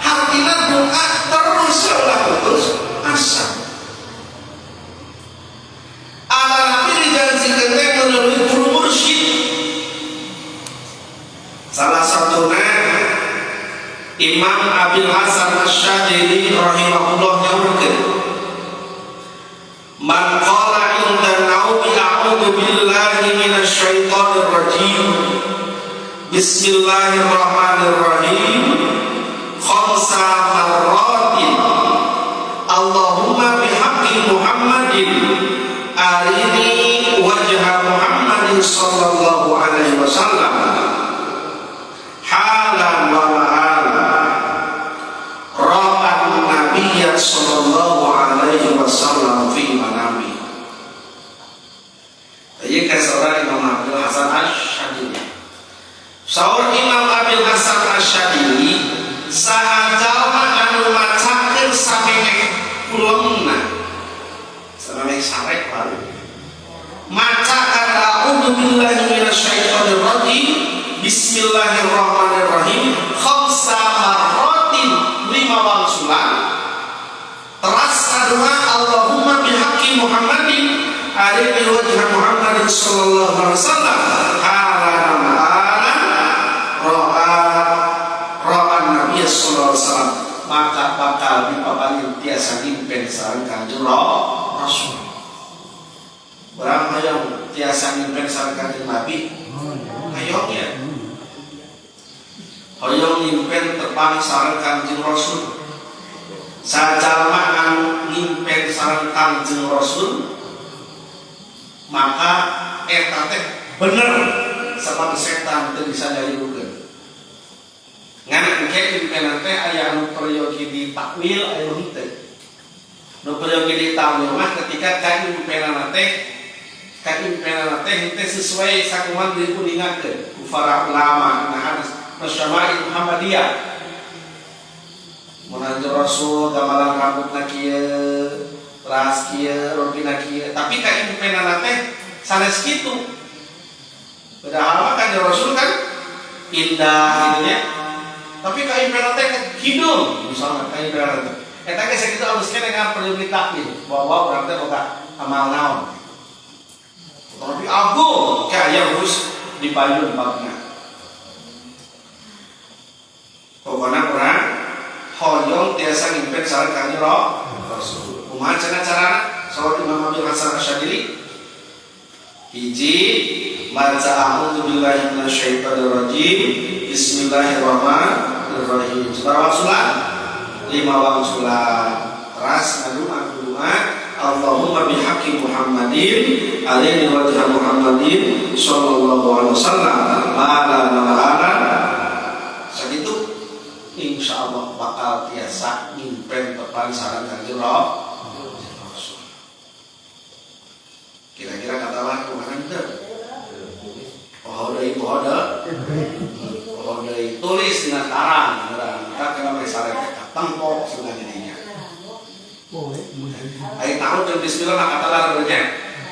Hartina doa terus ulah putus asa. Ala nabi dijanjikan teh melalui guru mursyid. Salah satunya Imam Abil Hasan Asy-Syadzili rahimahullah nyaurkeun, man qala inda naumi a'udzu billahi minasyaitonir rajim bismillahirrahmanirrahim khamsa marratin Allahumma bihaqqi Muhammadin arini wajha Muhammadin sallallahu alaihi wasallam halan wa ma'alan ra'an nabiyya sallallahu alaihi wasallam fi manami. Ieu ka seorang Imam Abdul Hasan Asy-Syadzili. Saur Imam Abil Hasan Asy-Syadzili, saha jalma anu macakeun samemeh kulemna, samemeh sarek baru maca kata a'udzu billahi minasyaitonir rajim bismillahirrahmanirrahim khamsa marratin, lima wangsulan, teras doa Allahumma bihaqqi Muhammadin arini wajha Muhammadin sallallahu alaihi wasallam halan ma'alan ra'a ra'a Nabi sallallahu alaihi wasallam, maka bakal dipaparin tiasa ngimpen sareng Kanjeng Rasul. Urang hoyong tiasa ngimpen sareng Kanjeng Nabi, hoyong ya, hoyong ngimpen tepang sareng Kanjeng Rasul. Sajalma anu ngimpen sareng Kanjeng Rasul. Maka eta teh bener sabab setan teu bisa nyalirukeun. Ngan engke impenan teh aya anu peryogi ditakwil, aya nu henteu. Nu peryogi ditakwil mah ketika kaimpenan teh henteu sesuai sakumaha diuningakeun ku para ulama na hadis Masyama'il Muhammadiyah. Mun Rasul gamalan rambutna kieu, teras kieu, robina kieu, tapi kaimpenan teh sanes kitu. Padahal mah kan Rasul kan indah gitu nya. Tapi kaimpenan teh hidung misalnya kaimpenan teh. Eta ge sakitu alus keneh kan perlu ditakwil bahwa urang teh boga amal naon. Tapi agung kayak harus dipayun babna. Pokoknya urang hoyong tiasa ngimpen sareng Kanjeng Rasul. Kumaha cenah carana? Saur Imam Abil Hasan Asy-Syadzili. Hiji, maca a'udzubillahi minasyaitonirrajim. Bismillahirrahmanirrahim. Sabaraha wangsulan? 5 wangsulan. Teras ngadua doa Allahumma bihaqqi Muhammadin alaihi wajha Muhammadin sallallahu alaihi wasallam mala mala. Sakitu insyaallah bakal tiasa ngimpen tepang sareng Kanjeng Rasul. Kira-kira katalah kumaha teu? Poho deui, poho deui. Poho deui tulis dina tarang urang tak kena meh sare teh katempok sudah jadinya. Ayo tahu dan bismillah mah katalah nya.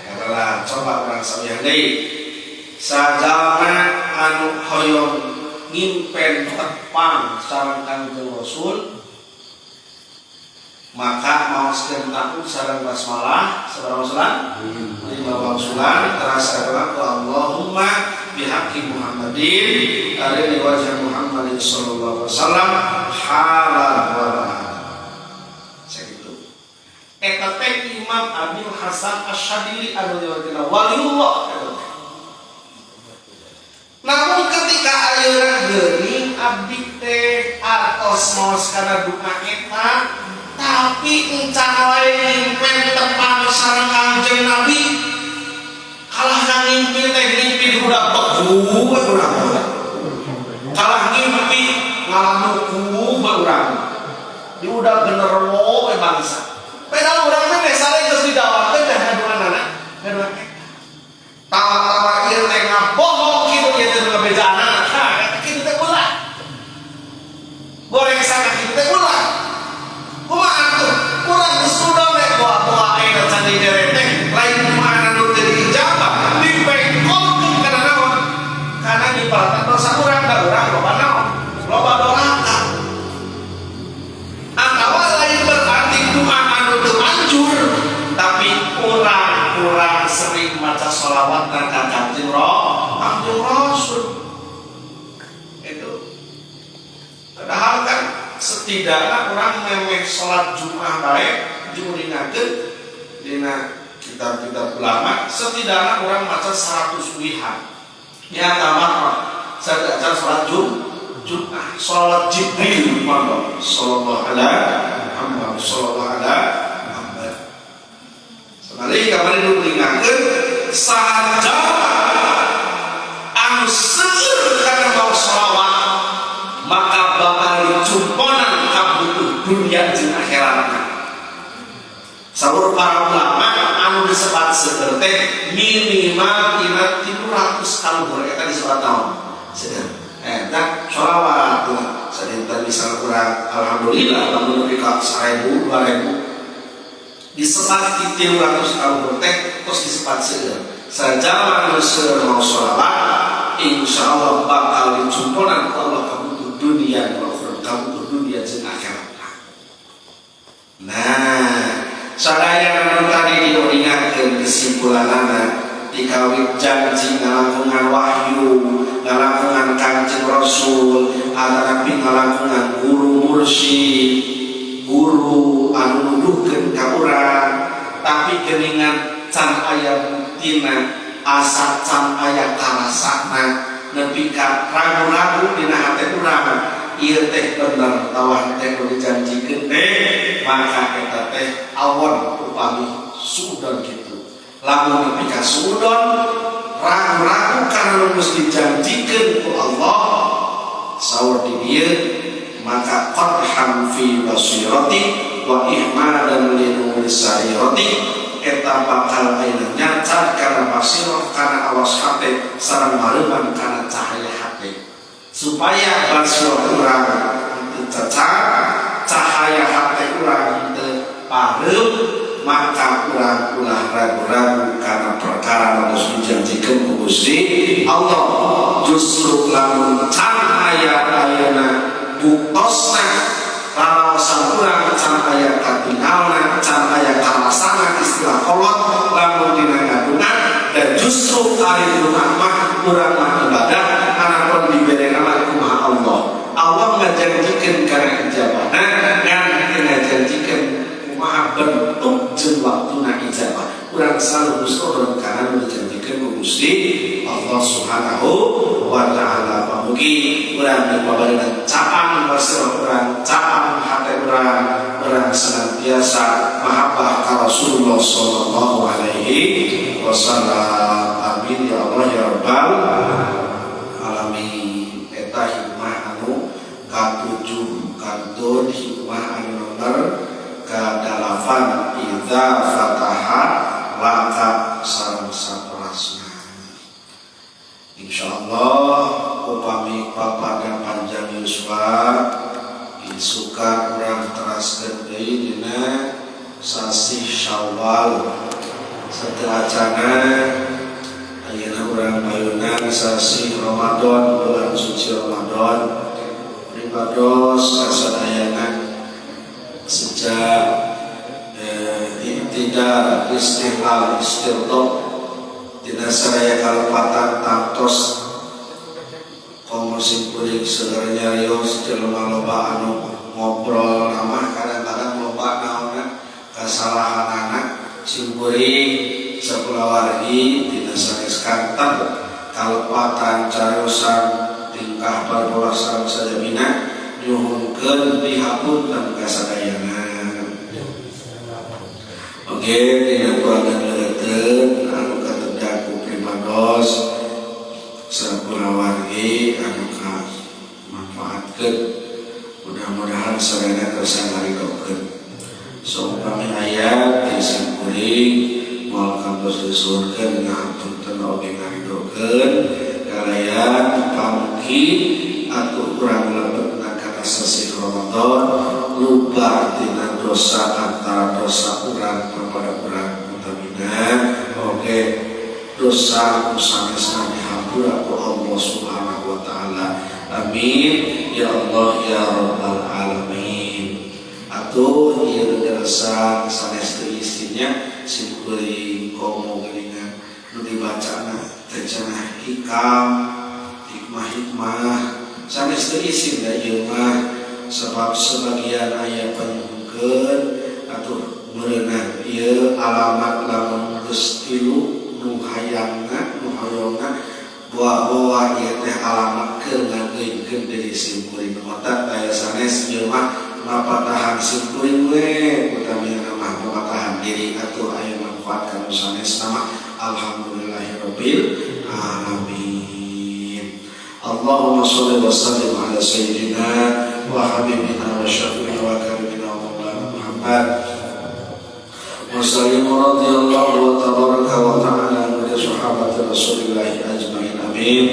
Katalah coba urang samian deui. Sajalma anu hoyong ngimpen tepang sareng Kanjeng Rasul maka maoskeun ta'ud sareng basmalah sabaraha wangsulan? 5 wangsulan. Teras adalah Allahumma bihaqqi Muhammadin alaihi wajha Muhammadin sallallahu alaihi wasallam halal wa ma'al. Sakitu. Eta teh Imam Abil Hasan Asy-Syadzili anu tina waliullah eta teh. Namun ketika ayeuna geuning abdi teh atos maos kana doa eta tapi encan wae ngimpen tepang sareng Kanjeng Nabi. Kalah ngimpi teh ngimpi di budak begu we urang. Kalah ngimpi ngalamuku we urang. Di udah genderuwo we bangsa. Padahal urang teh sare geus didawakeun teh ngaduanana, ngaduan eta. Tawa-tawa ieu teh ngabohong kitu ieu teh ngabejaanana. Tah eta kitu teh ulah. Goreng sana kitu teh ulah. Kumaha atuh? Urang geus udah we doa-doa ayeuna can dibere teh lain kumaha nu teu diijabah, dipengkolkeun kana naon? Kana nyipalatan dosa urang da urang loba naon? Loba doraka. Atawa lain berarti doa anu teu manjur, tapi urang kurang sering maca sholawat ka Kanjeng Rasul. Itu. Padahal kan setidaknya orang memeh sholat Jumat baik diuningakeun dina kitab-kitab ulama setidaknya orang maca 100 wihan ya tamarrah saat acan sholat Jumat sholat Jibril Muhammad sallallahu alaihi Muhammad sallallahu alaihi Muhammad. Sekali kamari diuningakeun saha anu seueur kana mau sholawat maka bakal dicumponan kabutuh dunia jeung akhiratna. Saur para ulama anu disebat seueur teh minimal tina 300 kaluhur eta disebat naon? Seueur. Eta sholawat lah. Sadinten misal kurang alhamdulillah lamun nepi ka 1000 2000 disebat di 300 kaluhur teh terus disebat seueur. Sajalma nu seueur mau sholawat insyaallah bakal dicumponan ku Allah kabutuh dunia wa akhirat, kabutuh dunia jeung akhirat. Nah, sadaya anu tadi diuningakeun kesimpulanana dikawit janji ngalangkungan wahyu, ngalangkungan Kanjeng Rasul, atanapi ngalangkungan guru mursyid, guru anu nuduhkeun ka urang, tapi geuningan can aya buktina, asa can aya karasana nepi ka ragu-ragu dina hate urang ieu teh bener tawah teh nu dijanjikeun teh maka eta teh awon upami suudon kitu. Lamun nepi ka suudon, ragu-ragu karena nu geus dijanjikeun ku Allah, saur di dieu maka qadhan fi basirati wa ihmadan li nuri sarirati, eta bakal ayeuna nyacat kana basirah, kana awas hate, sareng mareuman kana cahaya hate, supaya basirah urang henteu cacat, cahaya hate urang henteu pareup, maka urang ulah ragu-ragu karena perkara nu geus dijanjikeun ku Gusti Allah. Justru lamun can aya ayeuna buktosna, lalawasan urang can aya katingalna, can aya karasana, istilah kolot lamun dina ngadungan, dan justru ari doa mah urang mah ibadah anapun dibere nama kumaha Allah. Allah ngajanjikeun kana ijabahna, ngan teu ngajanjikeun kumaha bentuk jeung waktuna ijabah. Urang selalu husnudon karena nu dijanjikeun ku Gusti Allah Subhanahu wa taala. Pamugi urang dipabarina caang basirah urang, caang hate urang, urang senantiasa mahabbah ka Rasulullah sallallahu alaihi wasallam. Amin ya Allah ya rabbal alamin. Eta hikmah anu katujuh, kantun hikmah anu nomor kadalapan, idza fataha laka sareng saterasna. Insyaallah upami papadan panjang yuswa, isukan urang teraskeun deui dina sasih Syawal. Sateuacana ayeuna urang payunan sasih Ramadan, bulan suci Ramadan. Pribados kasadayana sejak iktidal, istihlal, istirdo dina sadaya kalepatan tangtos komo simkuring seueur nyarios jelema loba anu ngobrol nama kadang-kadang loba naonna kasalahanana. Simkuring sakulawargi dina sanes kanten kalepatan cariosan, tingkah parpolah sareng sajamina, nyuhunkeun dihapunten kasadayana. Oke, dina tuangan leuteun anu katedak ku pribados sakulawargi anu ka manfaatkeun, mudah-mudahan sadayana kersa ngaridokeun. Saumpami aya di simkuring moal kantos disuhunkeun, ngahapunten oge ngaridokeun kalayan pamugi atuh urang lebetna kana sasih Ramadan lubar tina dosa antara dosa urang kepada urang utamina oke dosa nu sanesna dihampura ku Allah Subhanahu wa taala. Amin ya Allah ya rabbal alamin. Atuh ieu gerasan sanes teu isinya simkuring komo geuningan nu dibacana teh cenah hikam, hikmah-hikmah sanes teu isin da ieu mah, sebab sebagian aya panyuhunkeun atuh meureunah ieu alamat lamun geus tilu nu hayangna, nu hoyongna bawa-bawa ieu teh alamat keur ngageungkeun diri simkuring, mata aya sanes ieu mah mapatahan simkuring we, utamina mah mapatahan diri. Atuh aya manfaat kanu sanes nama, alhamdulillahirabbil alamin. Allahumma sholli wa sallim ala sayyidina wa habibina wa syafi'ina wa karimina wa maulana Muhammad wa sallim, radhiyallahu wa tabaraka wa ta'ala an sahabati Rasulillah ajmain. Amin.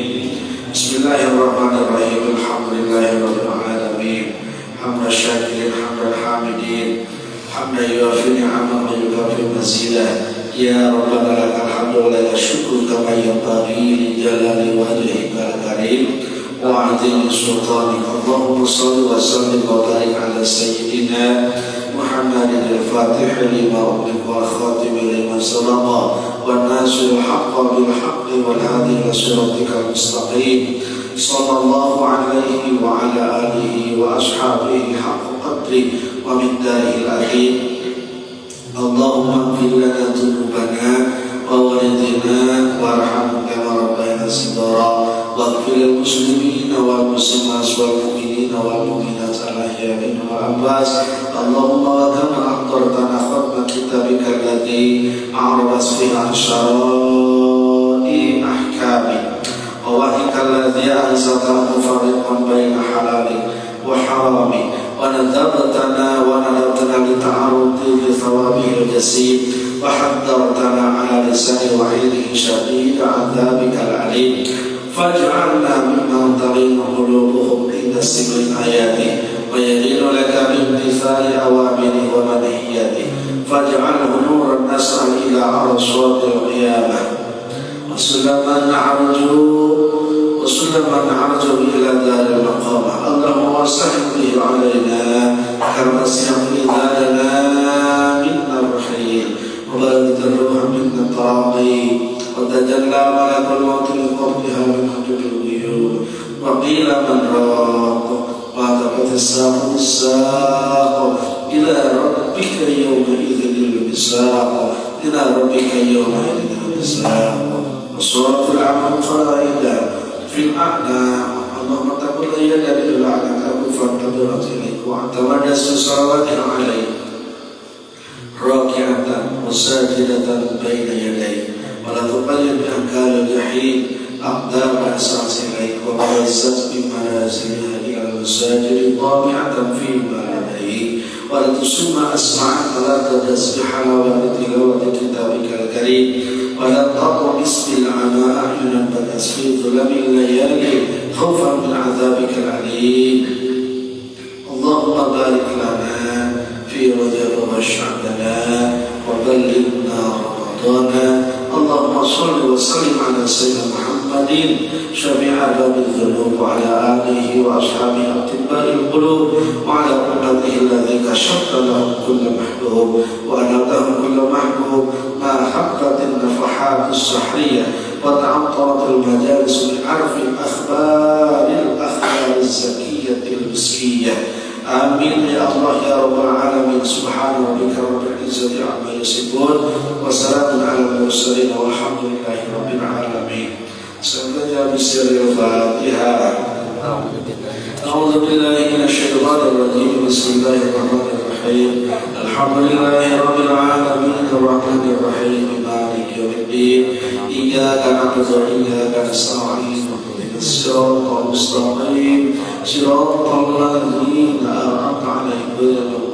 Bismillahirrahmanirrahim. Alhamdulillahirabbil alamin, hamdan syakirin, hamdan hamidin, hamdan yuafi ni'amahu wa yukafi mazidah. Ya Rabbana lakal hamdu wa lakal syukru kama yanbaghi li jalali wajhikal karim wa 'azimi sultanik. Allahumma shalli wa sallim wa barik ala sayyidina Muhammadin al-Fatih lima ughliq wal khatim lima sabaqa wan nasir al-haqqa bil haqqi wal hadi ila siratikal mustaqim, sallallahu alaihi wa ala alihi wa ashabihi haqqa qadri wa miqdarihi al-azim. Allahumma ighfir lana dzunubana wa walidina warhamhum kama rabbayana shighara, waghfir lil muslimina wal muslimat wal mu'minina wal mu'minat al ahya'i wal amwat. Allahumma wa kama aqdartana khatma kitabika alladhi التي أعربت فيها عن شرائع أحكامك ووحيك الذي أنزلت مفرقا بين حلال وحرام وندبتنا لتعرض لثوابه الجسيم وحذرتنا على لسان وعيده شديد عذابك العليم فاجعلنا ممن تلين قلوبهم عند سمع آياته ويلين لك بامتثال أوامره ومنهياته فاجعله نورا نسعى إلى عرصات القيامة وسلما نرجو إلى دار المقامة. اللهم وسهل به علينا كما إذا منا الرحيل وبلغت الروح منا التراقي وتجلى ملك الموت لقربها من حجب الغيوب وقيل من راق وأطلقت الساق بالساق إلى ربك يومئذ المساق إلى ربك يومئذ المساق. وصورة العمل قائدة في الأعناق. اللهم تقل يد بالأعناق فانتظرت إليك واعتمدت صلوات عليك راكعة وساجدة بين يديك ولا تقيد بأنكار الجحيم أقدام أسرت إليك وبرزت بمنازلها إلى المساجد طامعة فيما لديك ولا تسمى أسمعك لا تدس بحلاوة تلاوة كتابك الكريم ولا تطمس بالعمى أعينا بدت في ظلم الليالي خوفا من عذابك العليم. اللهم بارك لنا في رجب وشعبنا وبلغنا رمضان. اللهم صل وسلم على سيدنا محمد شفيع أرباب الذنوب وعلى آله وأصحابه أطباء القلوب وعلى أمته الذي كشفت لهم كل محبوب وأنالتهم كل محبوب ما حقت النفحات السحرية وتعطرت المجالس بعرف الأخبار الزكية المسكية. آمين يا الله يا رب العالمين. سبحان ربك رب العزة عما يصفون وسلام على المرسلين والحمد لله رب العالمين. سنبدأ بسر الفاتحة. أعوذ بالله من الشيطان الرجيم. بسم الله الرحمن الرحيم. الحمد لله رب العالمين الرحمن الرحيم مالك يوم الدين إياك نعبد وإياك نستعين اهدنا الصراط المستقيم صراط الذين أنعمت عليهم غير المغضوب